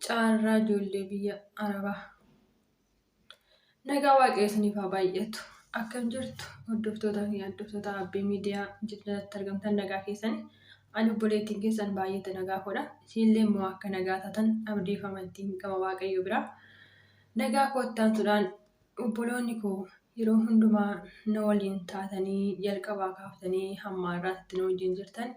Caarraa ijoollee biyya Arabaa. Nagaa Waaqayyo isiniif haa baay'atu. Akkam jirtu hordoftoota fi hordoftoota Abbee Miidiyaa jalatti argamtan nagaa keessan. Ani obboleettiin keessan baay'eetu nagaa koodha. Isinillee immoo akka nagaa taatan abdii fi amantiin qaba Waaqayyo biraa. Nagaa koottaansuudhaan obboloonni koo yeroo hundumaa na waliin taatanii jalqabaa kaaftanii hamma har'aatti na wajjin jirtan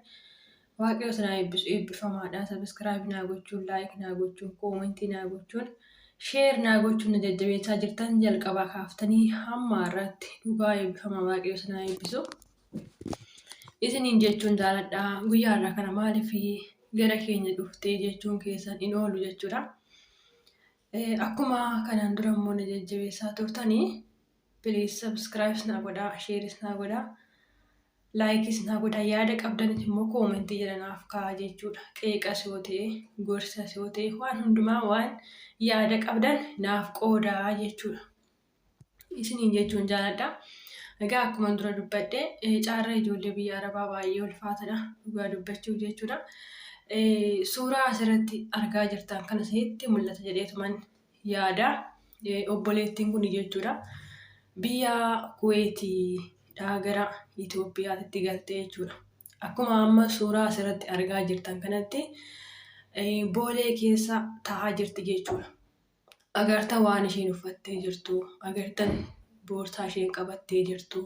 Waaqayyo isin haa eebbisu eebbifamaadha. Subscribe naa gochuun, like naa gochuun, comment naa gochuun, share naa gochuun na jajjabeessaa jirtan jalqabaa kaaftanii hamma har'aatti dhugaa eebbifamaa Waaqayyo isin haa eebbisu. Isiniin jechuun jaaladha. Guyyaa har'aa kana maaliif gara keenya dhuftee jechuun keessan hin oolu jechuudha. Akkuma kanaan dura immoo na jajjabeessaa turtanii please subscribe naa godhaa, share naa godhaa. Like is naa godhaa, yaada qabdanis immoo comment jala naaf kaa'aa jechuudha. Qeeqas yoo ta'e, gorsas yoo ta'e, waan hundumaa waan yaada qabdan naaf qoodaa jechuudha. Isiniin jechuun jaaladha. Egaa akkuma dura dubbadhe caarraa ijoollee biyya Arabaa baay'ee ulfaatadha dhugaa dubbachuuf jechuudha. Suuraa asirratti argaa jirtan kana isinitti mul'ata jedheetuman yaada. Obboleettiin kun jechuudha biyya Kuweetiidhaa gara Itoophiyaatti galte jechuudha. Akkuma amma suuraa asirratti argaa jirtan kanatti boolee keessa taa'aa jirti jechuudha. Agartan waan isheen uffattee jirtu, agartan boorsaa isheen qabattee jirtu.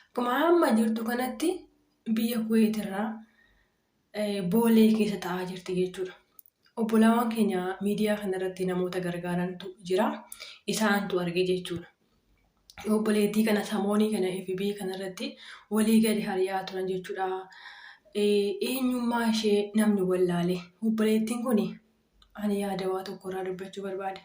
Akkuma amma jirtu kanatti biyya Kuweetirraa boolee keessa taa'aa jirti jechuudha. Obbolaawwan keenya miidiyaa kanarratti namoota gargaarantu jira. Isaantu arge jechuudha. Obboleettii kana samoonii kana FB kanarratti walii gadi hari'aa turan jechuudha. Eenyummaa ishee namni wallaale. Obboleettiin kun ani yaada waa tokko irraa dubbachuu barbaade.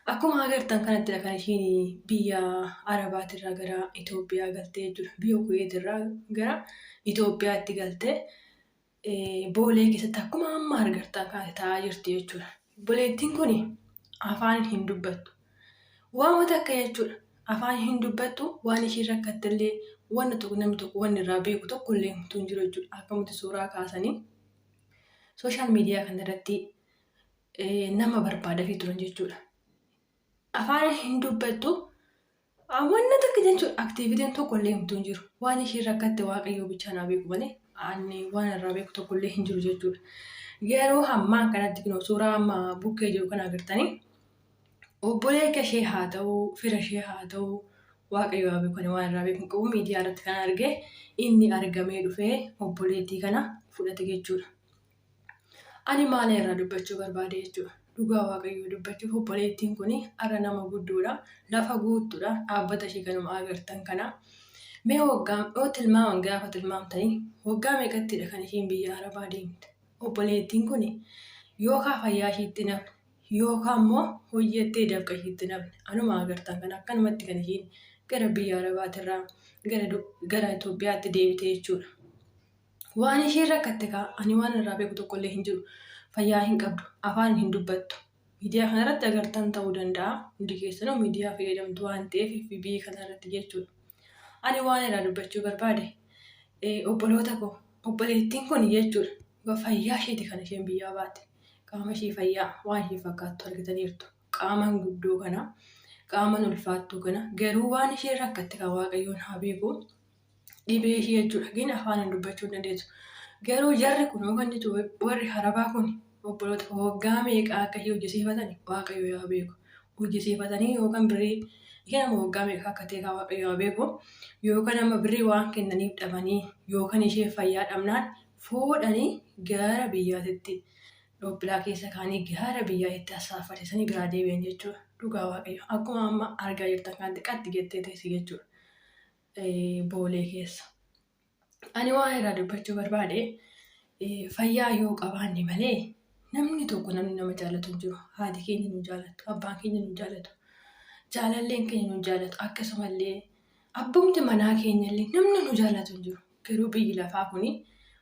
Akkuma agartan kanattidha kan isheen biyya Arabaatirraa gara Itoophiyaa galtee jechuudha. Biyya Kuweetirraa gara Itoophiyaatti galtee boolee keessatti akkuma amma argartan kanatti taa'aa jirti jechuudha. Obboleettiin kun afaan hin dubbattu. Waanuma takka jechuudha. Afaan hin dubbattu waan ishiin rakkatte illee wanna tokko namni tokko wanni irraa beeku tokko illee hin jiru jechuudha. Akkamitti suuraa kaasanii sooshaal miidiyaa kanarratti nama barbaadafii turan jechuudha. Afaan hin dubbattu. Wanna takka jechuun aktiivitiin tokko illee homtuu hin jiru. Waan ishiin rakkatte Waaqayyoo bichaa naa beeku malee ani waan irraa beeku tokko illee hin jiru jechuudha. Garuu hammaan kanatti kunoo suuraa amma bukkee jiru kana agartanii obboleessa ishee haa ta'u fira ishee haa ta'u Waaqayyo haa beeku ani waan irraa beeku hin qabu miidiyaa irratti kan arge inni argamee dhufee obboleettii kana fudhate jechuudha. Ani maala irraa dubbachuu barbaade jechuudha. Dhugaa Waaqayyoo dubbachuuf obboleettiin kun har'a nama guddoodha. Lafa guuttuudha. Dhaabbata ishee kanuma agartan kana. Mee waggaa yoo tilmaaman gaafa tilmaamtanii waggaa meeqattidha kan isheen biyya Arabaa deemte. Obboleettiin kun yookaan fayyaa ishiitti nafne yookaan immoo hojjettee dafqa ishiitti nafne. Anuma agartan kana akkanumatti kan isheen gara biyya Arabaatirraa gara Itoophiyaatti deebite jechuudha. Waan isheen rakkatte kaa ani waan irraa beeku tokkollee hin jiru. Fayyaa hin qabdu. Afaan hin dubbattu. Miidiyaa kanarratti agartan ta'uu danda'a. Hundi keessanuu miidiyaa fayyadamtu waan ta'eef FB kanarratti jechuudha. Ani waan irraa dubbachuu barbaade obboloota koo obboleettiin kun jechuudha fayyaa isheeti kan isheen biyyaa baate. Qaama ishee fayyaa waan ishee fakkaattu argitaniirtu. Qaaman guddoo kana qaaman ulfaattuu kana garuu waan isheen rakkatte kan Waaqayyoon haa beeku. Dhibee ishee jechuudha. Gin afaanin dubbachuu hin dandeessu. Garuu jarri kun yookaan jechuun warri harabaa kun obboloota waggaa meeqaa akka ishee hojjisiifatan waaqayyo yaa beeku. Hojjisiifatanii yookaan birrii isheen amma waggaa meeqaa akka ta'e kan waaqayyo yaa beeku. Yookaan amma birrii waan kennaniif dhabanii yookaan ishee fayyaa dhabnaan fuudhanii gara biyyaatitti dhoophilaa keessa kaanii gara biyyaatitti assaafatisanii biraa deebi'an jechuudha. Dhugaa waaqayyo akkuma amma argaa jirtan kanatti qatti jettee teessi jechuudha. Boolee keessa. Ani waan irraa dubbachuu barbaade fayyaa yoo qabaanne malee namni tokko namni nama jaalatu hin jiru. Haati keenya nu jaalatu, abbaan keenya nu jaalatu, jaalalleen keenya nu jaalatu, akkasumallee abbumti manaa keenya illee namni nu jaalatu hin jiru. Garuu biyyi lafaa kuni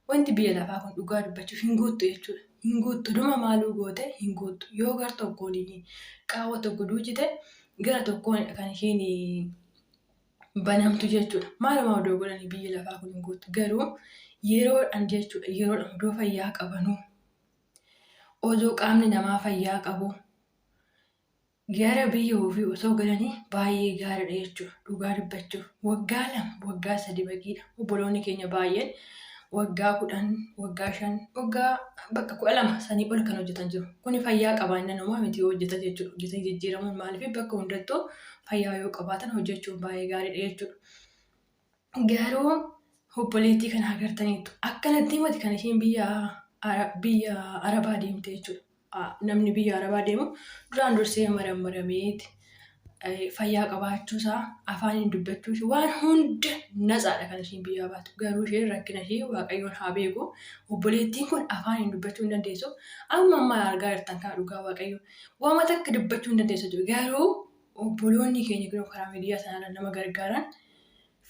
wanti biyya lafaa kun dhugaa dubbachuuf hin guuttu jechuudha. Hin guuttu dhuma maaluu goote hin guuttu. Yoo gar tokkoon qaawwa tokko duuchite gara tokkoon kan isheen banamtu jechuudha. Maaluma odoo godhanii biyyi lafaa kun hin guuttu. Garuu yeroodhaan jechuudha yeroodhaan odoo fayyaa qabanuu Osoo qaamni namaa fayyaa qabu gara biyya ofii osoo galanii baay'ee gaariidha jechuudha. Dhugaa dubbachuuf waggaa 2 waggaa 3 baqiidha. Obboloonni keenya baay'een waggaa 10, waggaa 5, waggaa bakka 12 sanii ol kan hojjetan jiru. Kuni fayyaa qabaannaan homaa miti yoo hojjetan jechuudha. Hojjetanii jijjiiramuun maaliif bakka hundattuu fayyaa yoo qabaatan hojjechuun baay'ee gaariidha jechuudha. Garuu obboleettii kana agartaniittu. Akkanatti miti kan isheen biyya Arabaa deemte jechuudha. Namni biyya Arabaa deemu duraan dursee marammarameeti fayyaa qabaachuusaa afaaniin dubbachuusaa waan hunda natsaadha kan isheen biyyaa baatu. Garuu isheen rakkina ishee Waaqayyoon haa beeku. Obboleettiin kun afaaniin dubbachuu hin dandeessu. Amma ammaa argaa jirtan kana dhugaa Waaqayyo. Waama takka dubbachuu hin dandeessu jechuudha. Garuu obboloonni keenya kunoo karaa miidiyaa sanarra nama gargaaran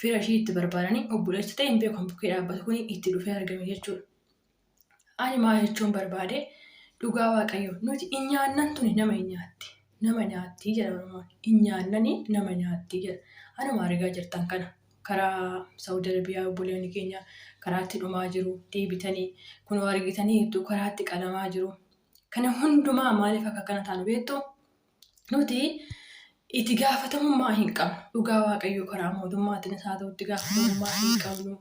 fira ishii itti barbaadanii obboleessa ta'e hin beeku kan bukkee dhaabbatu kun itti dhufee argame jechuudha. Ani maal jechuun barbaade dhugaa Waaqayyo nuti hin nyaannan tuni nama hin nyaatti. Nama nyaatti jedha Oromoon. Hin nyaannani nama nyaatti jedha. Anuma argaa jirtan kana karaa Saawud Arabiyaa obboleonni keenya karaatti dhumaa jiru deebitanii kunoo argitaniitu karaatti qalamaa jiru. Kana hundumaa maaliif akka kana taanu beektu? Nuti itti gaafatamummaa hin qabnu. Dhugaa Waaqayyoo karaa mootummaatiinis haa ta'u itti gaafatamummaa hin qabnu.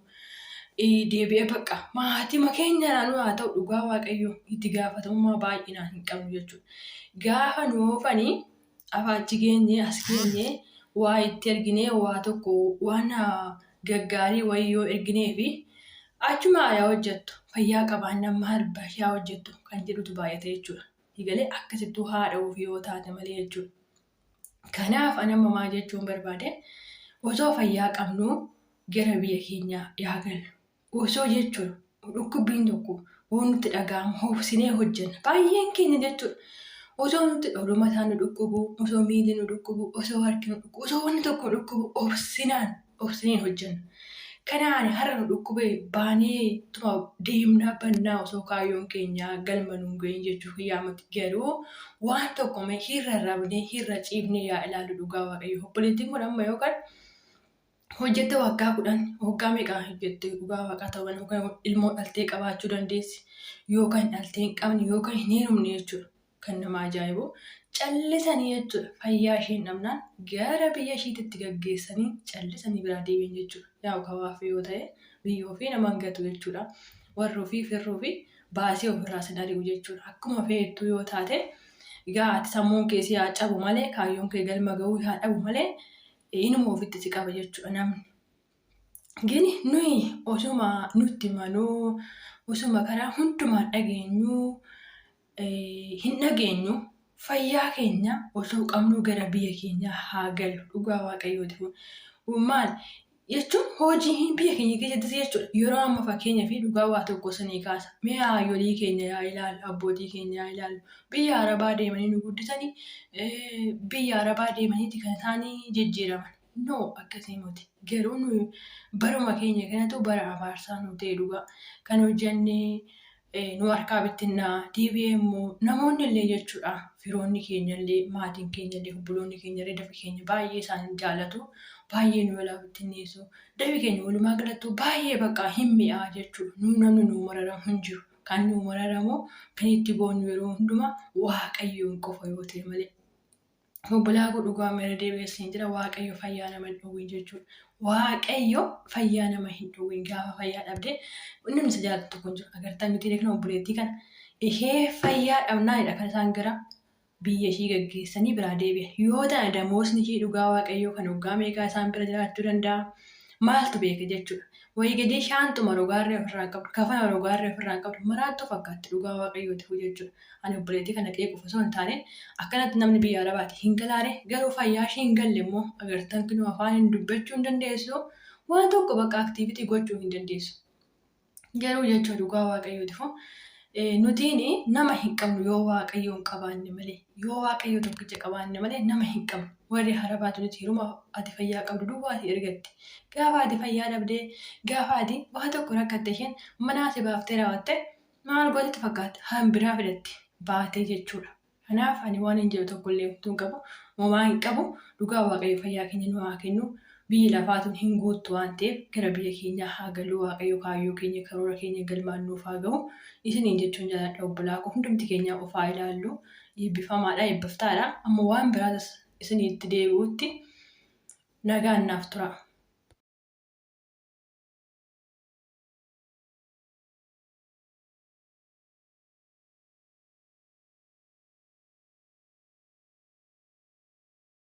Deebi'ee bakka maatima keenyaan haa ta'u dhugaa Waaqayyoo itti gaafatamummaa baay'inaan hin qabnu jechuudha. Gaafa nu oofanii achi geenyee as geenyee waa itti erginee waa tokko waan gaggaarii wayii yoo erginee fi achuma yaa hojjettu fayyaa qabaannaan maal yaa hojjettu kan jedhutu baay'ata jechuudha. Egalee akkasittuu haadha ofii yoo taate malee jechuudha. Kanaaf ani amma maal jechuun barbaade osoo fayyaa qabnuu gara biyya keenyaa yaa gallu. Osoo jechuudha dhukkubbiin tokko yoo nutti dhaga'amu hobsinee hojjenna. Baay'een keenya jechuudha. Osoo nutti oduu mataan nu dhukkubu, osoo miilli nu dhukkubu, osoo harki nu dhukkubu, osoo wanni tokko nu dhukkubu obsinaan obsineen hojjenna. Kanaan har'a nu dhukkube baanee tuma deemnaa bannaa osoo kaayyoon keenya galma nuun gahin jechuu kiyyaa miti. Garuu waan tokko mee hirra rabnee hirra ciifnee yaa ilaallu dhugaa Waaqayyo. Obboleettiin kun amma yookaan hojjette waggaa 10 waggaa meeqa hojjette dhugaa waaqaa ta'uu yookaan ilmoo dhaltee qabaachuu dandeessi yookaan dhaltee hin qabne yookaan hin heerumne jechuudha. Kan nama ajaa'ibu callisanii jechuudha fayyaa isheen dhabnaan gara biyya ishiititti gaggeessanii callisanii biraa deebi'an jechuudha. Yaa kawaaf yoo ta'e biyya ofii nama hin gatu jechuudha. Warri ofii firri ofii baasee ofirraa sin ari'u jechuudha. Akkuma feettuu yoo taate egaa ati sammuun kee si haa cabu malee kaayyoon kee galma ga'uu haa dhabu malee inuma ofitti si qaba jechuudha namni. Gini nuyi osuma nutti manuu osuma karaa hundumaan dhageenyuu hin dhageenyu fayyaa keenya osoo qabnuu gara biyya keenyaa haa galu dhugaa waaqayyooti kun. Maal jechuun hojii biyya keenya keessattis jechuudha yeroo amma fakkeenya fi dhugaa waa tokko sanii kaasa mee haayolii keenya yaa ilaalu abbootii keenya yaa ilaalu biyya arabaa deemanii nu guddisanii biyya arabaa deemaniiti kan isaanii jijjiiraman. No akkasii miti garuu nuyi baruma keenya kanatu bara abaarsaa nu ta'e dhugaa kan hojjannee nu harkaa bittinnaa deebi'ee immoo namoonni illee jechuudha firoonni keenya illee maatiin keenya illee obboloonni keenya illee dafi keenya baay'ee isaan jaalatu baay'ee nu jalaa bittinneessu dafi keenya walumaa galattuu baay'ee bakka hin mi'aa jechuudha nu namni nu mararamu hin jiru kan nu mararamu kan itti boonnu yeroo hundumaa waaqayyoon qofa yoo ta'e malee. Obbolaa koo dhugaa mera deebi'ee siin jira waaqayyo fayyaa nama hin dhowwin jechuudha. Waaqayyo fayyaa nama hin dhowwin gaafa fayyaa dhabde namni isa jaalatu tokko hin jiru. Agartaa miti reekna obboleettii kana ishee fayyaa dhabnaanidha kan isaan gara biyya ishii gaggeessanii biraa deebi'an. Yoo ta'an damoosni ishii dhugaa waaqayyoo kan waggaa meeqaa isaan bira jiraachuu danda'a. Maaltu beeka jechuudha. Wayii gadii shaanxuma rogaarree ofirraa qabdu, kafana rogaarree ofirraa qabdu, maraattuu fakkaatti dhugaa waaqayyooti jechuudha. Ani obboleettii kana qeequuf osoo hin taane akkanatti namni biyya arabaati hin galaare garuu fayyaa ishii hin galle immoo agartan kinoo afaaniin dubbachuu hin dandeessu waan tokko bakka aktiivitii gochuu hin dandeessu. Garuu jechuun dhugaa waaqayyootifu nutiin nama hin qabnu yoo waaqayyoon qabaanne malee yoo waaqayyo tokkicha qabaanne malee nama hin qabnu. Warri harabaatu nuti hiruma ati fayyaa qabdu duwwaati ergatti. Gaafa ati fayyaa dhabdee gaafa ati waa tokko rakkatte isheen manaa si baaftee raawwatte Maal gootetti fakkaata? Han biraa fidatti baatee jechuudha. Kanaaf ani waan hin jedhu tokko illee utuu hin qabu, homaa hin qabu. Dhugaa Waaqayyo fayyaa keenya nu haa kennu. Biyyi lafaa tun hin guuttu waan ta'eef gara biyya keenyaa haa galuu Waaqayyo kaayyoo keenya karoora keenya galmaan nuuf haa gahu. Isiniin jechuun jaaladha obbolaa koo hundumti keenya of haa ilaallu. Eebbifamaadha eebbiftaadha. Amma waan biraatis isinitti deebi'utti nagaan naaf tura.